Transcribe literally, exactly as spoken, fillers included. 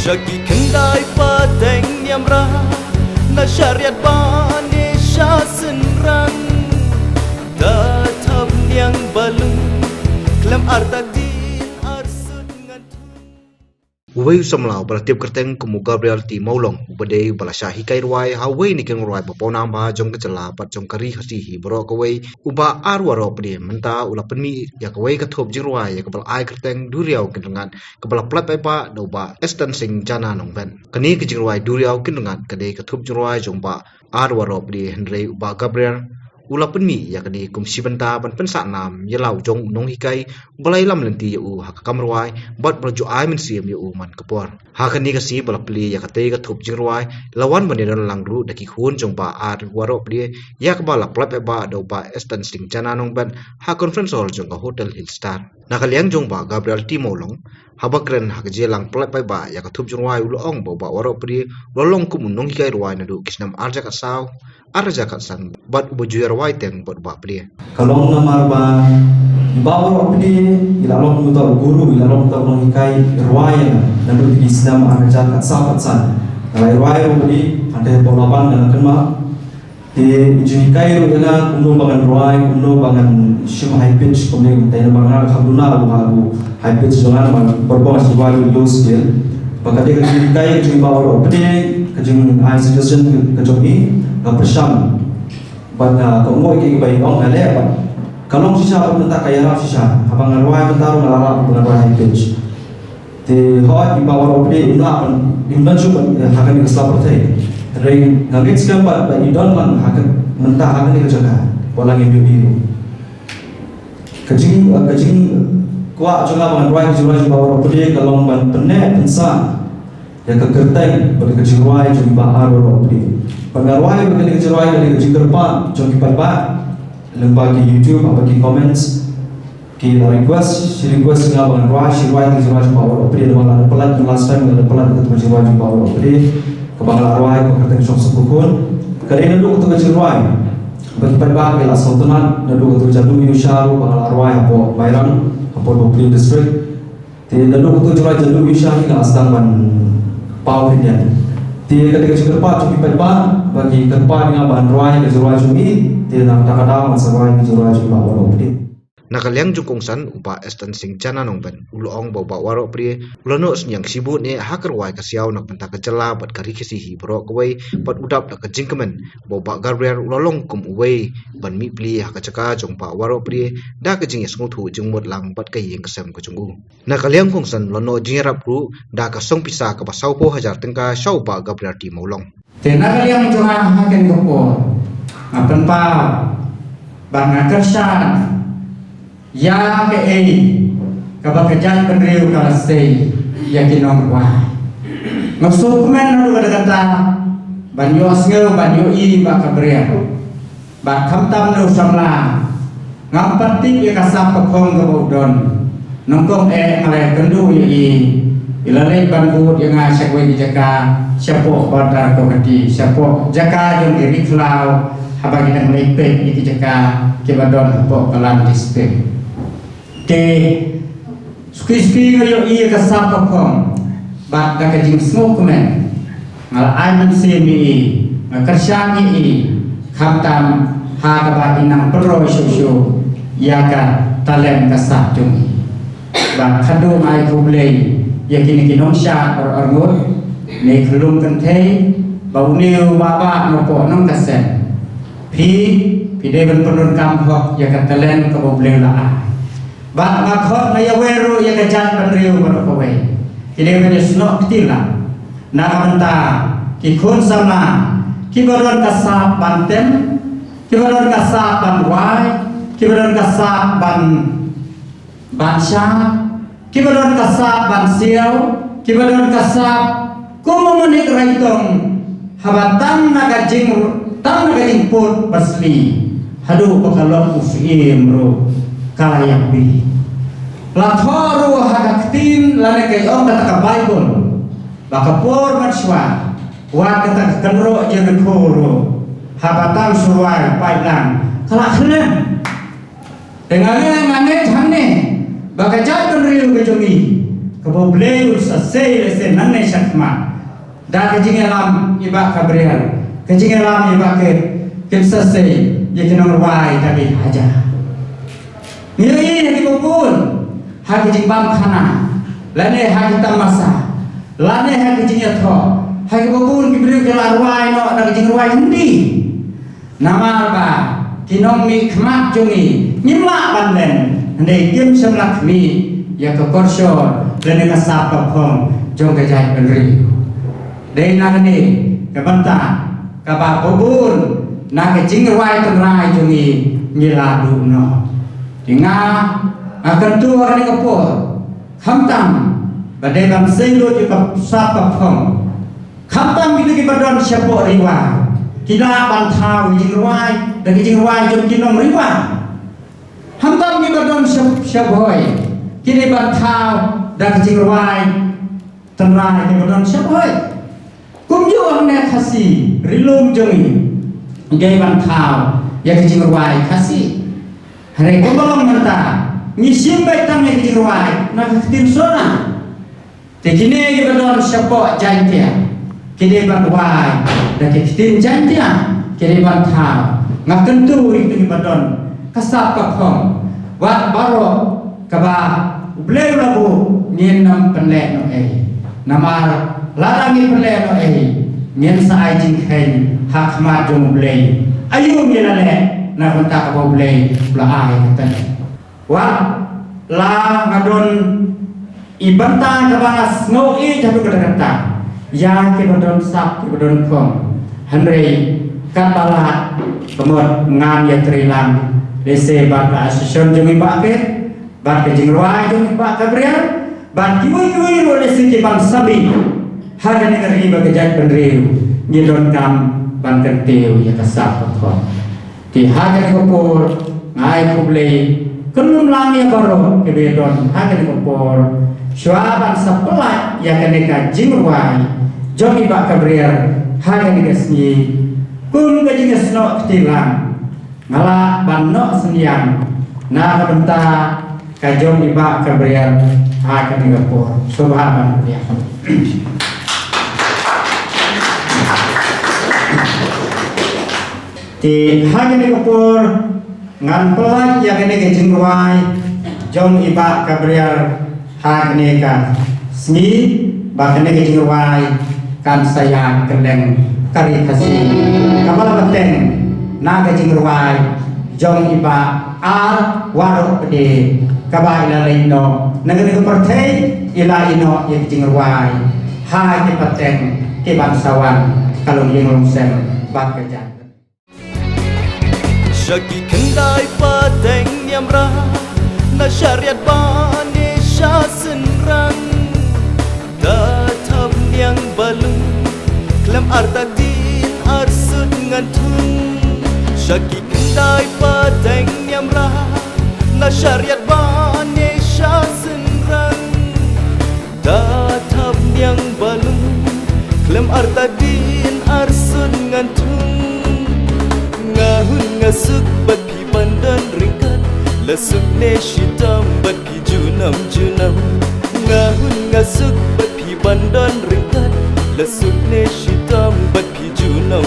Da ki khyndai pateng niam ra na shariat ba ne sha synrang. Da thap niang balung klem arta din arsut ngan thung. Uwei u samla uba la tip kyrteng kum u Gabriel T Mawlong uba dei uba la shah hikai rwai ha uwei na ki nongrwai ba paw nam ba jong ka jylla bad jong ka ri Khasi hi baroh kawei, uba ar waroh pdie mynta u la pynmih ïa kawei ka thup jingrwai ïa kaba la ai kyrteng Duriaw Kynrngat kaba la pynlait paidbah da u Bah Estensing Jana Nongbet. Kane ka jingrwai Duriaw Kynrngat ka dei ka thup jingrwai jong u Bah ar waroh pdie hynrei u Bah Gabriel u la pynmih ïa kane kum shi bynta ban pynsah nam ïa la u jong u nonghikai uba la ïalam lynti ïa u ha ka kam rwai bad ba la ju ai mynsiem ïa u man ka por. Ha kane ka sngi ba la plie ïa katei ka thup jingrwai la wan ban ïadon lang ruh da ki khun jong u Bah ar waroh pdie ïa kaba la pynlait paidbah da u Bah Estensing Jana Nongbet ha conference hall jong ka Hotel Hill Star. Na ka liang jong u Bah Gabriel T Mawlong, haba kren ha ka jingïalang pynlait paidbah ïa ka thup jingrwai u la ong ba u Bah waroh pdie u la long kum u nonghikai rwai naduh ki snem ar hajar khatsaw, ar hajar khatsan bad uba ju ïa rwai teng bad u Bah pdie. Ka long namar ba i Bah waroh pdie i la long uta u guru, i la long uta u nonghikai rwai ïa nga naduh ki snem ar hajar khatsaw khatsan. Nga la rwai ruh pdie hangta hapoh Laban nga la kynmaw. Te u ju hikai ruh ïa nga kumno ba ngan rwai, kumno ba ngan shim high pitch kumne kumtai, namar nga kham duna u ha u high pitch jong nga, namar barabor nga shu rwai u low scale. Bad ka dei ka jinghikai ka jong i Bah waroh pdie, ka jingai suggestion ka jong i, nga pyrshang. Bad nga kohnguh ïa kiba i ong, nga leh bad ka long shisha bad mynta ka ïarap shisha. Haba nga rwai mynta ruh nga la lah ba ngan rwai high pitch. Te hooid i Bah waroh pdie im lah ban, im lah shuh ban, eh, ha kane ka sla pyrthei. Hynrei nga ngeit skhem bad ba i don lang ha ka, mynta ha kane ka jaka ba la ngim ïohi ruh. Ka jing, eh, ka jingkwah jong nga ba ngan rwai ka jingrwai jong i Bah waroh pdie ka long ban pynneh pynsah ïa ka kyrteng bad ka jingrwai jong i Bah ar waroh pdie. Bad nga rwai ba kane ka jingrwai ka dei ka jingkyrpad jong ki paidbah lyngba ki YouTube, haba ki comments. Ki la request, shi request nga ba ngan rwai, shi rwai ki jingrwai jong i Bah waroh pdie, namar nga la dep pynlait last time, nga la dep pynlait ka jingrwai jong i Bah waroh pdie, kaba nga la rwai ka kyrteng Shong Suk Khun. Ka dei naduh kato ka jingrwai ba ki paidbah ki la sngewtynnat, naduh kato Jadu Ïa U Sha ruh ba nga la rwai hapoh Mairang, hapoh Lopbri District. Te naduh kato jingrwai Jadu Ïa U Sha hi nga la sdang ban paw pynïaid. Te ka dei ka jingkyrpad jong ki paidbah ba ki kyrpad ïa nga ban rwai ka jingrwai jong i, te na kata ka daw ngan sa rwai ka jingrwai jong i Bah waroh pdie. Na ka liang jong u kongsan u Bah Estensing Jana Nongbet u la ong ba u Bah waroh pdie u la noh synñiang shibun eh ha ka rwai ka siaw na ka bynta ka jylla bad ka ri Khasi hi baroh kawei bad u dap da ka jingkmen ba u Bah Gabriel u la long kum uwei ban mih plie ha ka jaka jong u Bah waroh pdie da ka jingïasngewthuh jingmut lang bad ka ïing ka sem ka jong u. Na ka liang kongsan u la noh jingïarap ruh da ka song pisa kaba sawphew hajar tyngka sha u Bah Gabriel T Mawlong. Te na ka liang jong nga ha kane ka por nga pynpaw bad nga kyrshan ïa kaei kaba ka jaitbynriew ka la sei ïa ki nongrwai. Nga sngewkmen haduh katta katta ban ïohsngew ban ïohi ba ka briew bad khamtam na u samla. Ngam pat tip ïa ka sap ka phong kaba u don. Nyngkong eh nga la ïakynduh ïa i, i la leit ban bud ïa nga sha kawei ka jaka shapoh Border Committee, shapoh jaka jong i ri khlaw haba ki dang leit peit ïa ki jaka kiba don hapoh Kallang District. Te suki suki nga ïohi ïa ka sap ka phong bad da ka jingsngewkmen nga la ai mynsiem ïa i, nga kyrshan ïa i, khamtam ha kaba i nang pynroi shuh shuh ïa ka talent ka sap jong i. Bad khatduh nga ai khublei ïa kine ki nongshad arngut ne ka lum kynthei ba une u Bah Bah Nongpoh Nongkasem. Phi, phi dei ban pyndonkam hok ïa ka talent kaba U Blei u la ai. Bad nga khot nga ïawer ruh ïa ka jaitbynriew baroh kawei. Ki dei ban ïasnoh kti lang na ka bynta ki khun samla kiba don ka sap ban tem, kiba don ka sap ban wai, kiba don ka sap ban, ban shad, kiba don ka sap ban siaw, kiba don ka sap kum u manik raitong, haba tang na ka jing, tang na ka jingput basli haduh ba ka long u syiem ruh ka la ïakbi. La thoh ruh ha ka ktien lane ka ïong kata ka Baibl ba ka por mynshuwa wat kata ka kynroh Jerikho ruh haba tang shuwa paidlang ka la khlem. Te nga ngeit, nga ngeit hangne ba ka jaitbynriew ka jong ngi Kaba U Blei u sa sei lehse nangne shakhmat da ka jingïalam i Bah Gabriel, ka jingïalam i Bah Kit, kin sa sei ïa ki nongrwai da ki hajar. Ngi ïohi ha kiba bun ha ki jingbam khana, lane ha ki tamasa, lane ha ki jingïathoh, ha kiba bun ki briew ki la rwai noh da ka jingrwai Hindi. Namar ba ki nongmihkhmat jong ngi ngim lah ban len, hynrei kim shym la khmih ïa ka korshor lane ka sap ka phong jong ka jaitbynriew. Dei na kane ka bynta kaba bun na ka jingrwai tynrai jong ngi ngi la duh noh. Te nga, nga kyntu ha kane ka por, khamtam ba dei ban sei lut ïa ka sap ka phong, khamtam kita kiba don shapoh Ri Bhoi ki lah ban thaw ïa ka jingrwai da ka jingrwai jong ki nong Ri Bhoi. Khamtam kiba don sha, sha Bhoi ki dei ban thaw da ka jingrwai tynrai kiba don sha Bhoi. Kumjuh hangne Khasi Ri Lum jong ngi, dei ban thaw ïa ka jingrwai Khasi. Hynrei kumba long mynta ngi shim beit tang ïa ka jingrwai na ka ktien Shona. Te kine kiba don shapoh Jaiñtia ki dei ban wai da ki ktien Jaiñtia, ki dei ban thaw. Nga kyntu ïa kito kiba don ka sap ka phong, wat baroh kaba U Blei u la buh ngin ym pynleh noh ei. Namar lada ngi pynleh noh ei, ngin sa ai jingkheiñ ha khmat jong U Blei. Aïu ngi la leh na ka bynta kaba U Blei u la ai kata. Wat la nga don i bynta kaba nga sngew ïeit haduh katta katta ïa kiba don sap kiba don phong. Hynrei katba lah ka mut ngan ïatrei lang lehse bad ka association jong i Bah Kit, bad ka jingrwai jong i Bah Gabriel, bad kiwei kiwei ruh lehse kiban sa mih ha kane ka ri bad ka jaitbynriew, ngi donkam ban kyntiew ïa ka sap ka phong. Te ha kane ka por nga ai khublei kynlum lang ïa baroh kiba don ha kane ka por. Shuwa ban sa pynlait ïa kane ka jingrwai jong i Bah Gabriel ha kane ka sngi, kum ka jingïasnoh kti lang, nga lah ban noh synñiang na ka bynta ka jong i Bah Gabriel ha kane ka por. Sngewbha ban pdiang. Te ha kane ka por ngan pynlait ïa kane ka jingrwai jong i Bah Gabriel ha kane ka sngi, ba kane ka jingrwai kan sa ïa kylleng ka ri Khasi kaba la bteng na ka jingrwai jong i Bah Ar Waroh Pde, kaba i la leit noh na kane ka pyrthei, i la ïeh noh ïa ka jingrwai ha ki pateng kiban sa wan, ka longïing longsem bad ka jait. Sha ki khyndai pateng niam rah, na shariat bane sha synrang. Da thap niang balung, khlem arta din arsut ngan thung. Sha ki khyndai pateng niam rah, na shariat bane sha synrang. Da thap niang balung, khlem arta din arsut ngan thung. Nga hun nga suk bad phi ban don ryngkat, la suk ne shitom bad phi junom junom. Nga hun nga suk bad phi ban don ryngkat, la suk ne shitom bad phi junom